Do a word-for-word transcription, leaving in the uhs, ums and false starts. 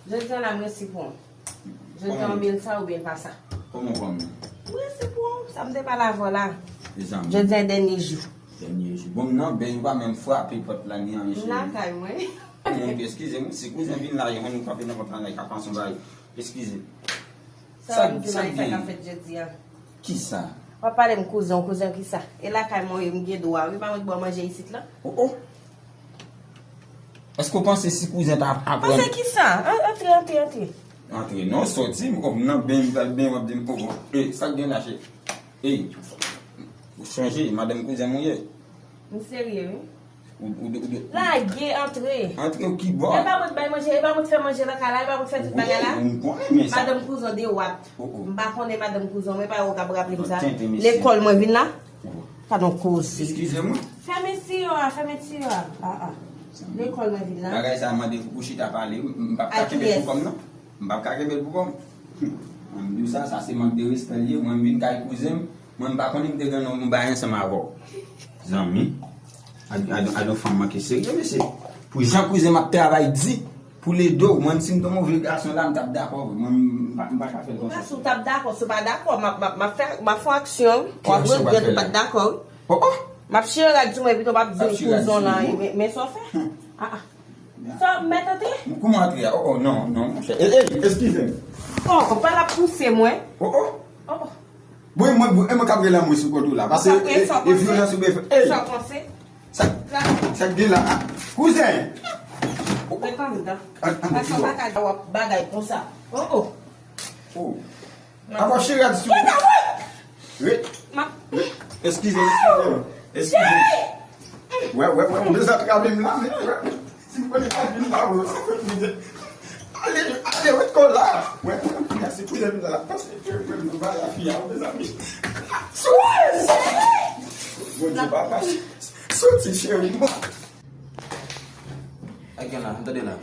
Jodi a la, m resi pran. Jodi a, w byen sa oubyen pa sa. Kòman w pran m? M resi pran. Sa m te pale avè w la. Mezanmi. Jodi a, dènye jou. Dènye jou. Bon, m nan beny, ou pa menm frape pòt la, ni anyen, cheri. M lakay mwen. Mon Dieu, eskize m, si kouzen vin la, yo, nou kanpe nan pòt la, la, ka panse yon bagay. Eskize. Sa, sa, m te sa bay sa gen? K ap fèt jodi a. Kisa? W ap pale m kouzen, kouzen kisa? E lakay mwen, m gen dwa, wi, pa mwen ki ba w manje isit la. Oh, oh. Èske w panse si kouzen ta aprann? Panse kisa? An-, antre, antre, antre. Antre, non, soti, m konn nan beny, m pral beny, w ap di m, oh, oh. E, sa k gen la, cheri? E, ou chanje, madanm kouzen m ou ye? M serye, wi. Ou, ou, ou, ou, Lage, antre. Antre ou ki bò? E pa mwen k bay manje, e pa mwen k fè manje nan kay la, e pa mwen k fè tout bagay la. Wi, m konnen, men sa. Madanm kouzen de wat. Oh, oh. M pa konnen madanm kouzen, mwen pa wè w k ap raple m sa. Tenten, mesye. Lekòl mwen vin la. Oh. Gadon koze. Eskize mwen. Fèmen tiyo a, fèmen tiyo a. Ah, ah. Lekòl mwen vin la. Bagay sa mande pou chita pale, m p ap ka kenbe l pou kò m non. M p ap ka kenbe l pou kò m. Mwen m di w sa, sa se mank de respè l ye. Mwen m vin kay kouzen m, mwen m pa konnen m te gen yon bagay ansanm avè w. Zanmi. Ado, ado, ado fanm manke serye, mesye. Pou jan kouzen m ap travay di, pou l ede w, mwen si m te yon move gason la, m t ap dakò vre. Mwen m pa, m pa ka fè l konsa. Ou pa si w t ap dakò, si w pa dakò, m ap, m ap, m ap fè, m ap fè yon aksyon, w ap regrèt ou pa t dakò, wi. Oh, oh. M ap chire rad sou mwen, epi tou m ap di l kouzen w lan, men, men sa w fè? Ah, ah. Sa w mèt antre? Kouman antre a? Oh, oh, non, non, monchè. Ey, ey, eskize m. Oh, pa la pouse mwen. Oh, oh. Oh, oh. Bon, e mwen, e mwen k ap rele anmwe sou kont ou la. Paske e, e vyolans ou byen fè. Ey! Sa w panse? Sa, sa k gen la? Kouzen! Ret anndan. An, an, paske w pa ka w ap bagay konsa. Oh, oh. Oh. Apa cheri a di sou. Ret. Eskize, eskize. Eskize. Wè, wè, wè, ou dezatrape m la, men, wè. Si m konnen pa vin la, wè, sa fè m vin. Ale, ale, wè, kò la. Wè, wè, mèsi pou lè m la. Pase ke mwen, mwen, ba la fi a, mezanmi. Soti! Bondye, papa. Soti, cheri, bon. Ak gen la, tande la.